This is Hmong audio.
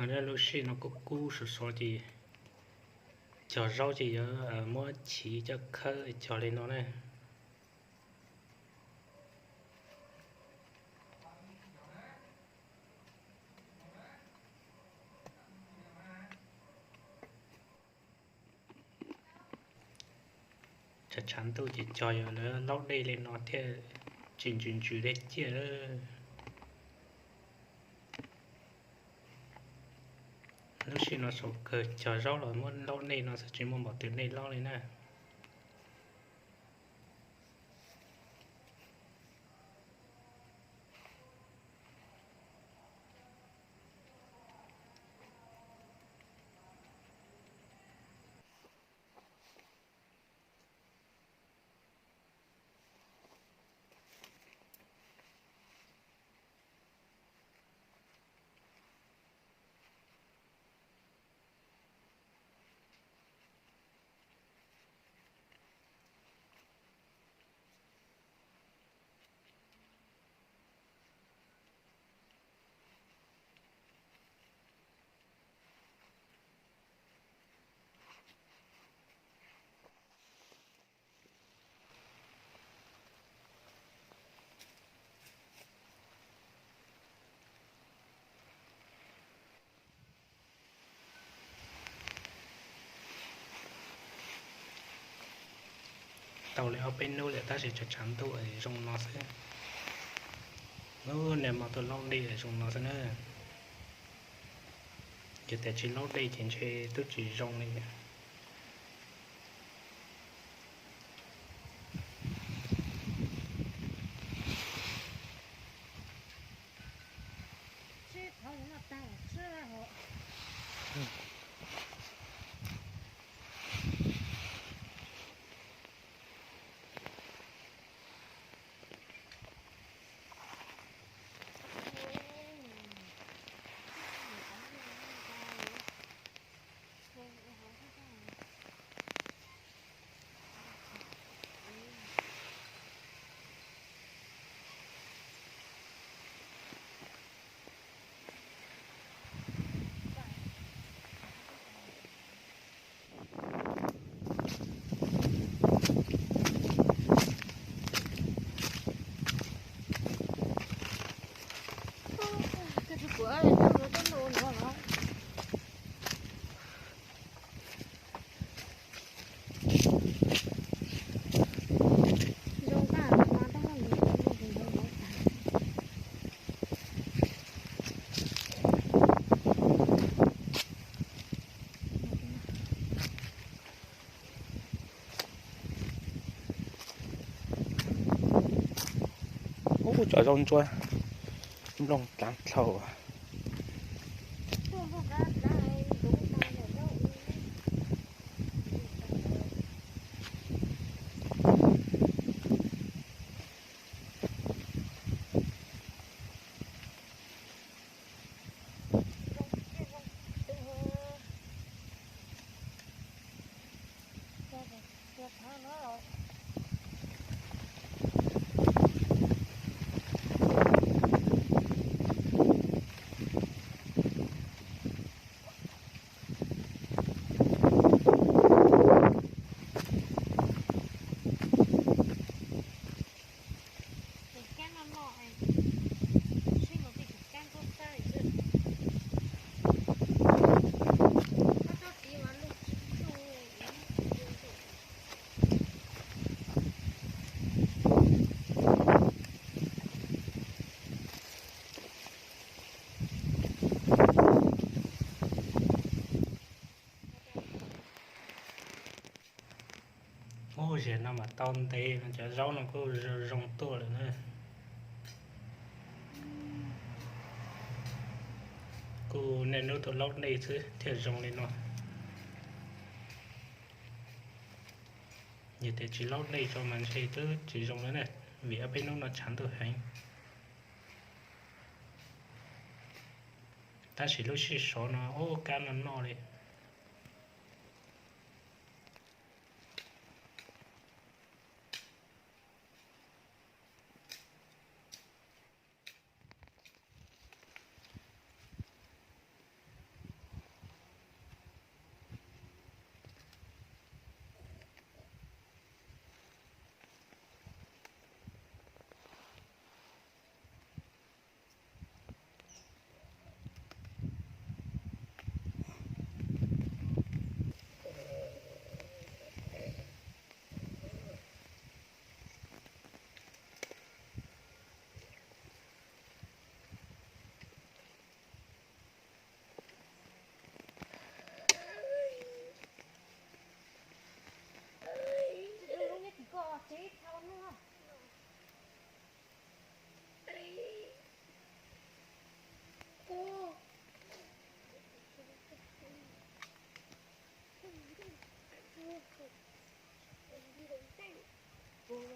Lub sij no kuj kub sov sov ces cog zaub ces yuav muab chiv coj khawb cog li no na. Tshav tshav ntuj ces cog yuav laub dej li no thiaj tsis ntsws ntsws dej ciaj. Lub sij no saum kawg cog zaub los muab laub dej no xwb tsis muaj npaum twg dej lob li na. Tau li ob peb hnub lawm tab sis tshav tshav ntuj zoo no xwb. Ub, niag hmo tuaj laub dej zoo no xwb na. Yog tias tsis laub dej ces ntshe twb tsis zoo li. Ub, cov zaub ntsuab nplooj dlav dlhau. Ub, ziag no mas tau ntev, cov zaub no kuj zoo tuaj lawm na. Kuj niaj hnub tuaj laub dej xwb thiaj zoo li no. Yog tias tsis laub dej tso mas ntshe twb tsis zoo lawm na, vim ob peb hnub no tshav ntuj heev. Tab sis lub sij sov no ub kab no noj li. ntawm ntej, puag